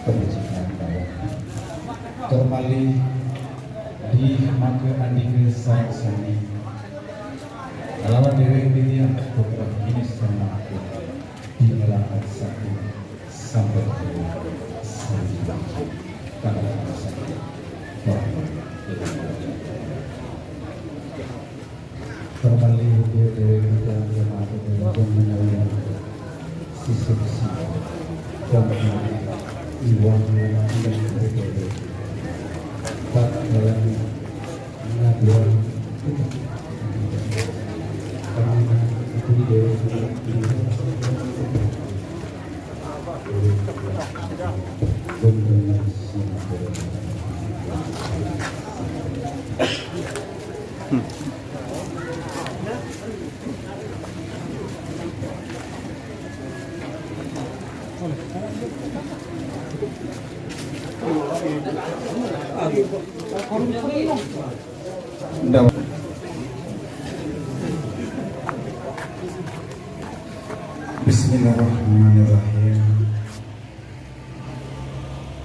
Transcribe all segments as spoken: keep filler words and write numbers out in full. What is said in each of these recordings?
Kebajikan dawuh. Tur malih di maka andika sareng sami. Lawan déwék titiang putra minis sareng aku di elangan satu sampai satu. Kalau salah satu. Kembali ke diri kita yang masuk ke dalam menawi sisi-sisi dan iwan yang tidak berbeda. Tak dalam mengaduan kita. Karena itu dia. Bismillahirrahmanirrahim.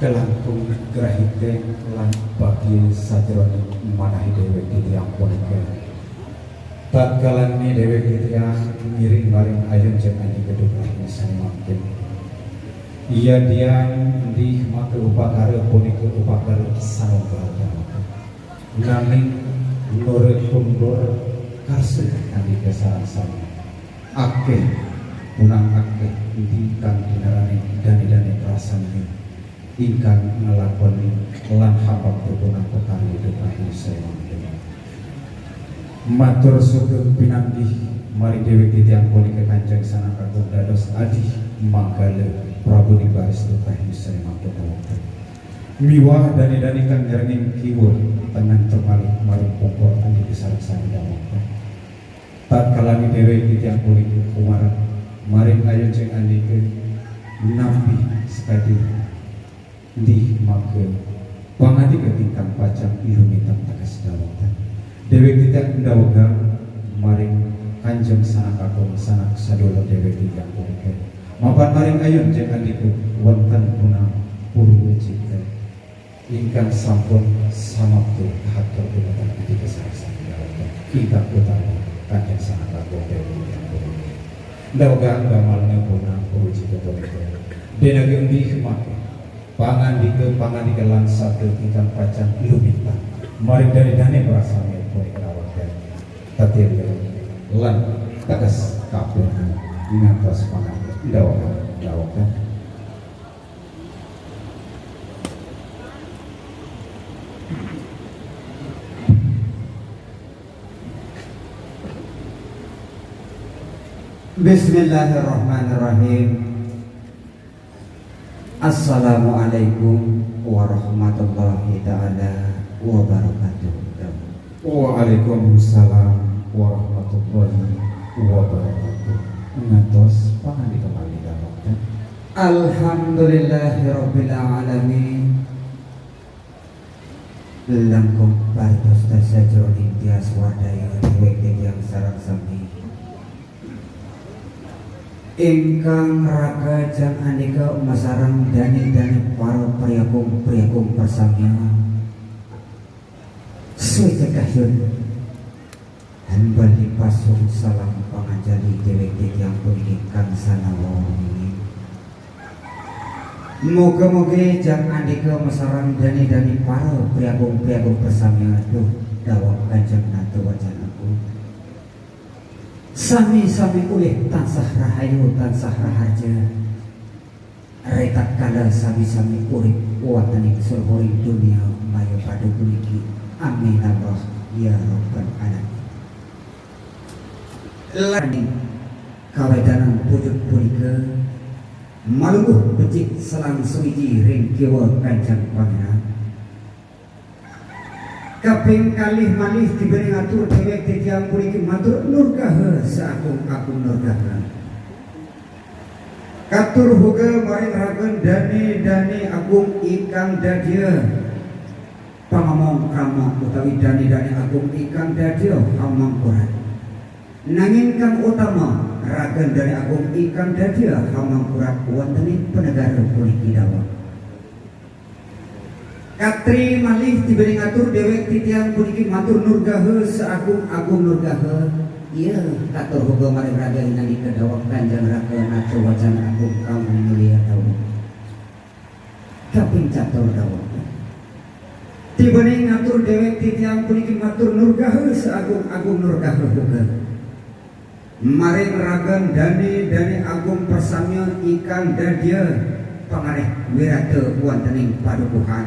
Kalangkung grahita lan bagya sajeroning manahé déwék titiang punika. Tatkalané déwék titiang ngiring maring ayun jeng anjing gedung rahina sané mangkin. Iya diang dih maka upakara punika upakara sanunggal damaka. Nanging nurut kundur karsa andika sareng sami. Akéh, punang akéh ingkang dinarani dané-dané prasangga ingkang nglakoni lan hapang pupunang pakarya dukahi séwang. Matur sugeng pinanggih maring déwék titiang punika Kanjeng Sanak Agung dados adi manggala Prabu Nibaris dukahi séwang. Miwah dané-dané kang nyarengin kiwa tengen temalih maring pungkur andika sareng sami dawuh. Tatkalané déwék titiang punika kumarep maring ayun jeng andika nampi sakadi dih maka pangandika ingkang pacang lumitang teges dawuh. Déwék titiang ndawegang maring Kanjeng Sanak Agung sanak sadulur déwék titiang punika. Mapan maring ayun jeng andika wénten punang purwacita. Ingkang sampun samapta kahatur dumateng Adi Kesarsan Dawata. Ingkang utama Kanjeng Sangat Agung Dewi Yang Mulia. Ndawegang gamalnya punang puji kepunika. Dena gembih maka pangandika-pangandika lan sabda ingkang pacang lumitang. Maring dane-dane prasami punika rawatan. Tatilya lan teges kabeh ngantos pangandika. Ndawegang, ndawegang. Bismillahirrahmanirrahim. Assalamualaikum warahmatullahi taala wabarakatuh. Waalaikumsalam warahmatullahi wabarakatuh. Ngantos pangandika malih dawuh. Alhamdulillahirabbil alamin. Langkung parintos dasa jroning tias wadaya déwék titiang sareng sami. Ingkang raga jang andika masareng dane-dane para priagung-priagung persamian. Suwita kahyun. Hembal dipasung salam panganjali déwék titiang puniki kang sanawa wingi. Moga-moga jang andika masareng dane-dane para priagung-priagung persamian duh dawuh Kanjeng Nata Wacan Agung. Sami-sami ulih tansah rahayu, tansah raharja. Ritatkala sami-sami urip wonten ing saluhuring dunia maya pada puniki. Amin Allah ya Rabbal Alamin. Lan kawedanan pucuk punika malungguh becik selang suwiji ring kiwa kancang pangeran. Kaping kalih malih tibaning atur déwék titiang puniki matur nurgaha sagung-agung nurgaha. Katur hoga maring ragan dane-dane agung ingkang dadia pamamong krama utawi dane-dane agung ingkang dadia hamangkurat. Nanging kang utama, ragan dane agung ingkang dadia hamangkurat wonten ing panegara puniki dawuh. Katri malih tibaning atur dewek titiang puniki matur nurgaha saagung-agung nurgaha. Iya, katur hoga maring raga inandika dawek Kanjeng Raka Nata Wacana Agung kang mulia dawek. Kaping catur dawek. Tibaning atur dewek titiang puniki matur nurgaha saagung-agung nurgaha hoga. Maring ragan dane-dane agung prasamya ingkang dadia pangareh wirata wontening padukuhan,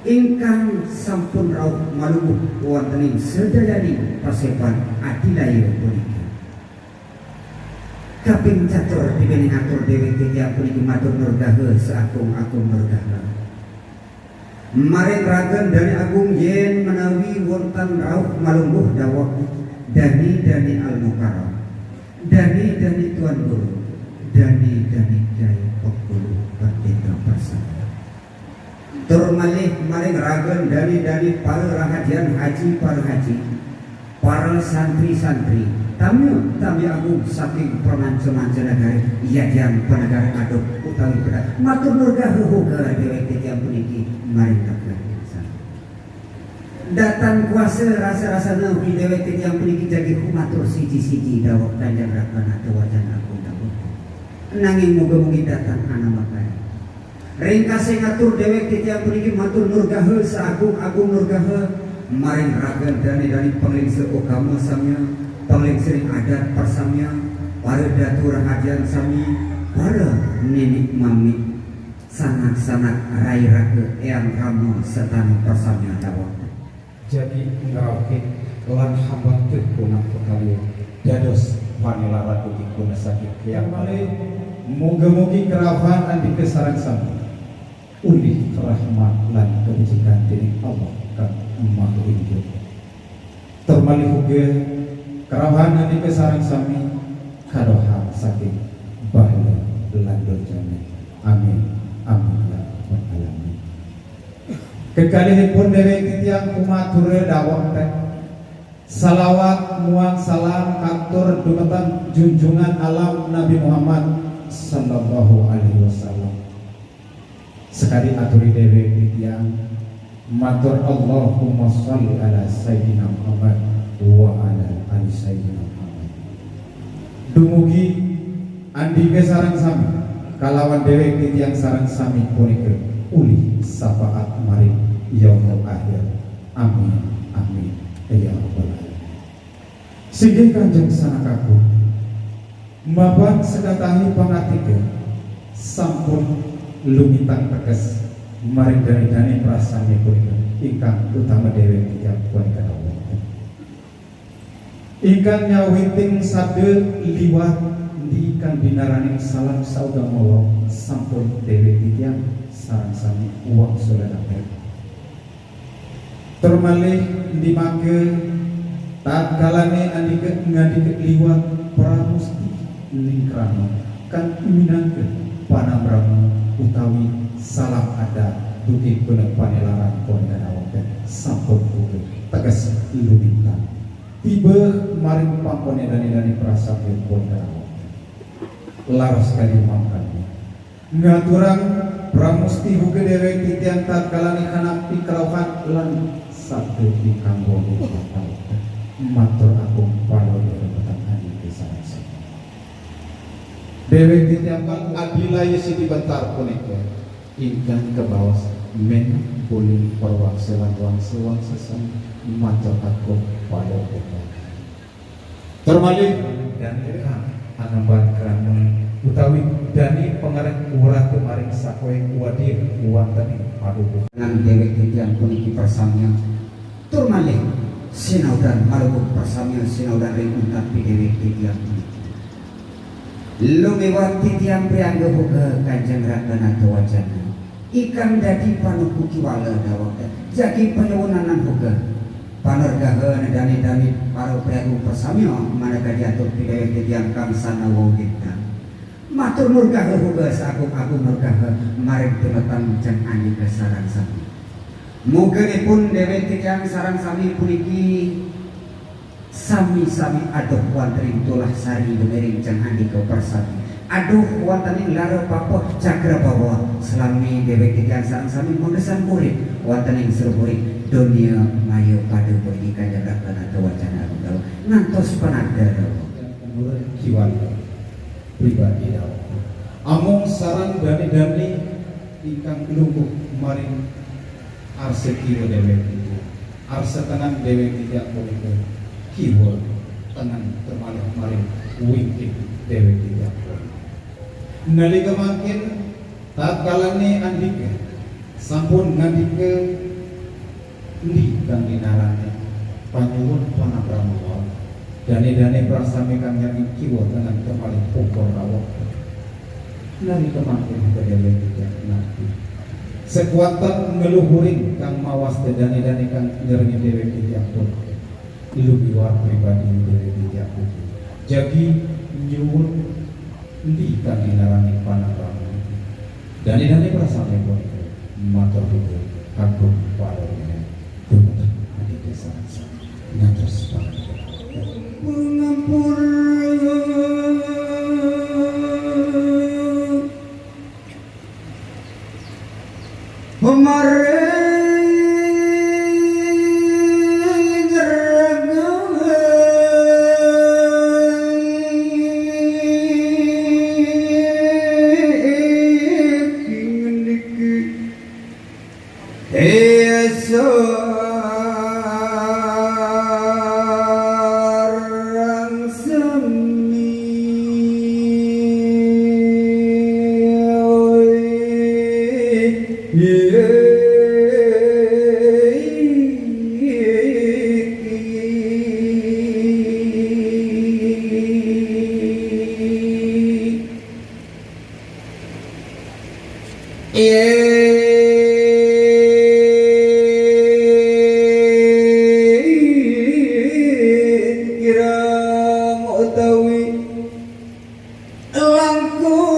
ingkang sampun rauh malungguh wontening sadayaning paseban adilaya punika. Kaping catur tibaning atur dewek titiang puniki matur nurgaha saagung-agung nurgaha. Maring ragan dane agung yen menawi wonten rauh malungguh dawek dane-dane almukara, dane-dane tuan guru, dane-dane kyai pengulu pendeta persada. Tur malih maring ragan dane-dane para rahadian haji para haji, para santri-santri, tamya-tamya agung saking pramanca-manca nagari, yadian panagari aduh utawi pedhat. Matur nurgaha hoga dewek titiang puniki maring ragan sami. Datan kuasa rasa-rasana ugi dewek titiang puniki jagi humatur siji-siji dawek Kanjeng Raka Nata Wacana Agung dawek. Nanging muga-mugi datan anamakai. Ringkasing atur dewek titiang puniki matur nurgaha saagung-agung nurgaha maring ragan dane-dane panglingsir agama samya, panglingsiring adat prasamya, para datu rahadian sami, para nenek mamik, sanak-sanak rai raga eyang rama setana prasamya dawek. Jagi ngrauhin lan hambatan punapa kalih dados panelaran ugi kuna saking kayang malih. Muga-mugi kerauhan andika sareng sami ulih rahmat lan kabecikan dening Allah kang Maha Inggil. Tur malih uga kerauhan andika sareng sami kadohang saking bahala lan durjana. Amin. Amin ya rabbal alamin. Kekalihipun dewek titiang kumatur dawek teh. Salawat muang salam katur dumateng junjungan alam Nabi Muhammad sallallahu alaihi wasallam. Sekadi aturi dewek titiang matur Allahumma sholli ala Sayyidina Muhammad wa ala ali Sayyidina Muhammad. Dumugi andika sareng sami kalawan dewek titiang sareng sami punika ulih sapaat maring yaumul akhir. Amin, amin, ya rabbal alamin. Singgih Kanjeng Sanakaku, mapan sekatahi pangatika sampun lumitang tekes maring dane-dane prasamya punika ingkang utama dewek titiang punika dawek. Ingkang nyawiting sabda liwat ingkang dinaraning salam saudama wau sampun dewek titiang sareng sami wangsul dampet. Tur malih indike tatkalane andika ngandika liwat pramusti ning krama kang minangka panamrama utawi salam adat dugi guna panelaran punika dawek sampun puput teges lumitang. Tiba maring pangkone dane-dane prasamya punika dawek. Laras kadi mangkane. Ngaturang pramusti uga dewek titiang tatkalane kanampi kerauhan lan sabda ingkang wau matur agung panuwun dherekaning andika sareng sami. Dewek titiang adilaya sidi bentar punika ingkang kabaos men buling perwangsa lan wangsa-wangsa sami matur agung panuwun dherekaning. Tur malih dane kang anemban krama utawi dane pangarep wrata maring sakoe wadir wonten ing padukuhan. Nang dewek titiang puniki prasamya. Tur malih sinaudan malebur prasamya sinaudan ring untat pidewek titiang puniki. Lumiwat titiang priangga uga Kanjeng Raka Nata Wacana. Ikang dadi panuku kiwala dawek jagi panyuwunanan hoga. Panergahan dane-dane para prabu prasamya maneka diatur pidayah titiang kang sanawa wintan. Matur murgaha hoga sagung-agung murgaha maring timetang jeng andika sareng sami. Muganipun dewek titiang sareng sami puniki sami-sami adoh wantring tulah sari dumiring jeng andika persami. Aduh, wonten ing lara papeh Cakrabawa, salami déwék titiang sareng sami mundhesang puri wonten ing sruh puri donya maya pada puniki kanjengrakana wacana agung ngantos panagdara. Menurut kiwala pribadi dawuh. Amung sareng dané-dané ingkang lungguh maring arsa kiwa déwék titiang. Arsa tengen déwék titiang punika kiwa tengen kemalih maring wingking déwék titiang punika. Nalika mangkin tatkalané andika sampun ngandika endi kang dinarani panyuwun panakrama wau. Dané-dané prasami kang nyarengin kiwa tengen kemalih pungkur rawuh. Nalika mangkin kadéwék titiang napi sakuatan ngluhurin kang mawasta dané-dané kang nyarengin déwék titiang pun. Lumiwat pribadi déwék titiang pun. Jagi nyuwun endi kang dinarani panakrama. Dané-dané prasami punika matur nuwun agung palerene dumateng adhika sareng sami. Ngantos pangampura. Pangampura. Pemaring raga ngendiki. Esa sareng sami. Kirang utawi langkung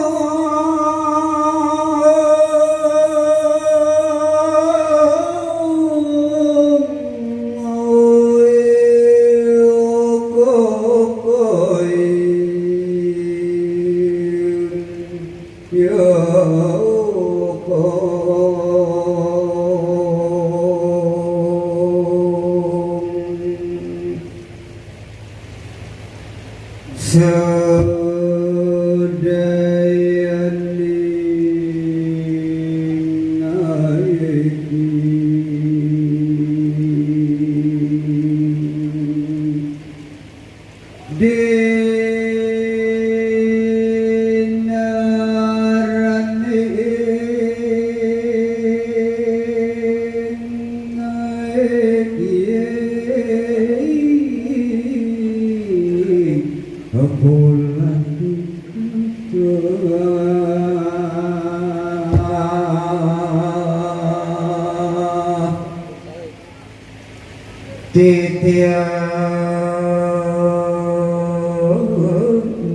Titiang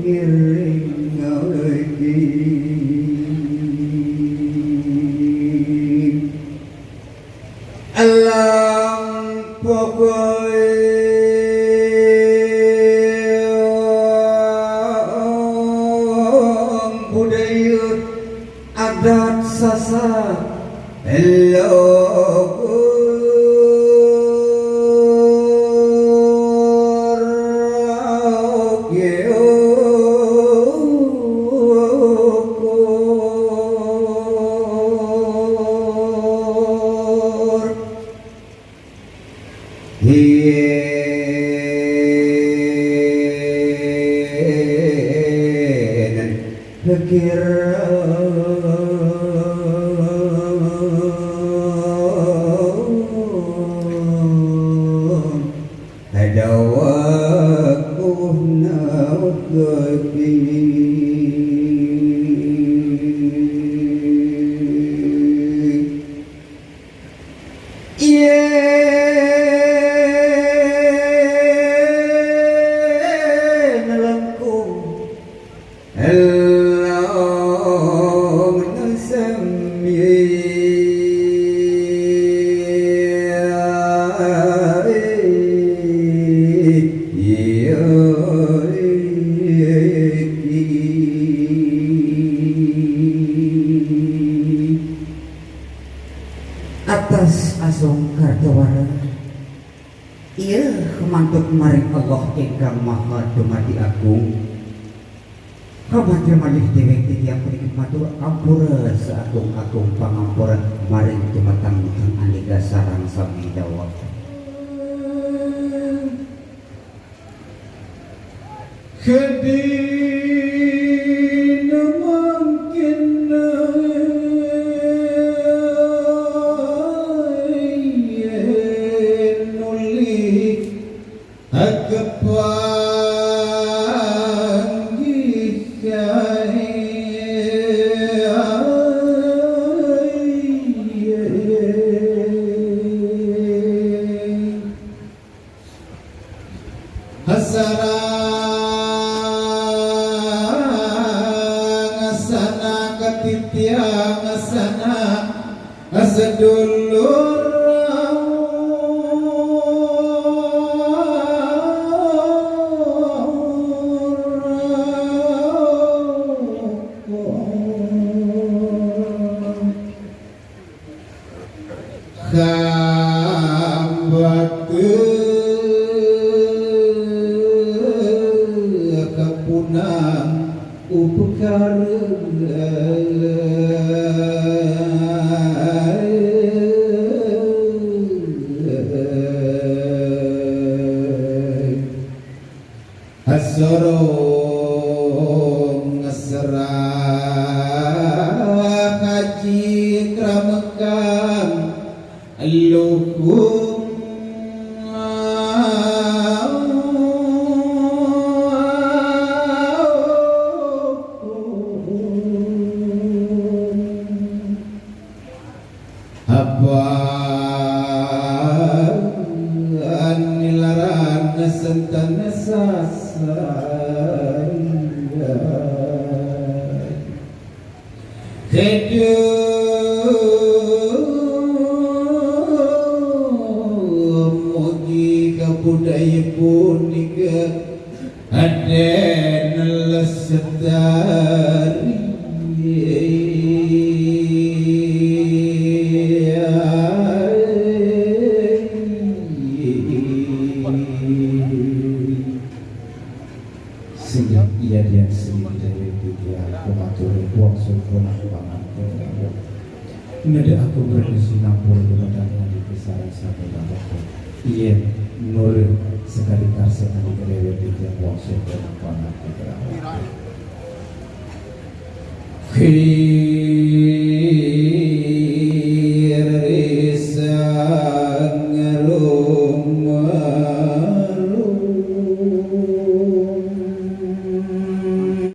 ngiring ngawi. Elang pokoe budaya adat Sasak. Elokur. Yen pikiran ada waktu nabi. Yen langkung elong semi. Asung Kartawara. Iya, mantuk maring Allah ingkang Maha Dumadi Agung. Kamatya malih déwék titiang puniki matur ampura saagung-agung pangampura maring dumateng Sang Andika sareng sami dawuh. Kedina mangkin yen nuli kepanggih kae. Hasarang asana katitiang asana asedulur. Hambake kapunang upakara. Asorong ngeserah kaji kramekang luhung. Apa anilaran sentana sasaya. Keduh, mugi kabudaya punika Aden lestari. Sing iya dian sing dari tiga kumatur buang surga nang pangan. Ngedek aku berisi nampur di badan yang dikisarang sampai dapat. Iya, nur sekali kasih tadi kerewet di tiang buang surga nang pangan. Kirisan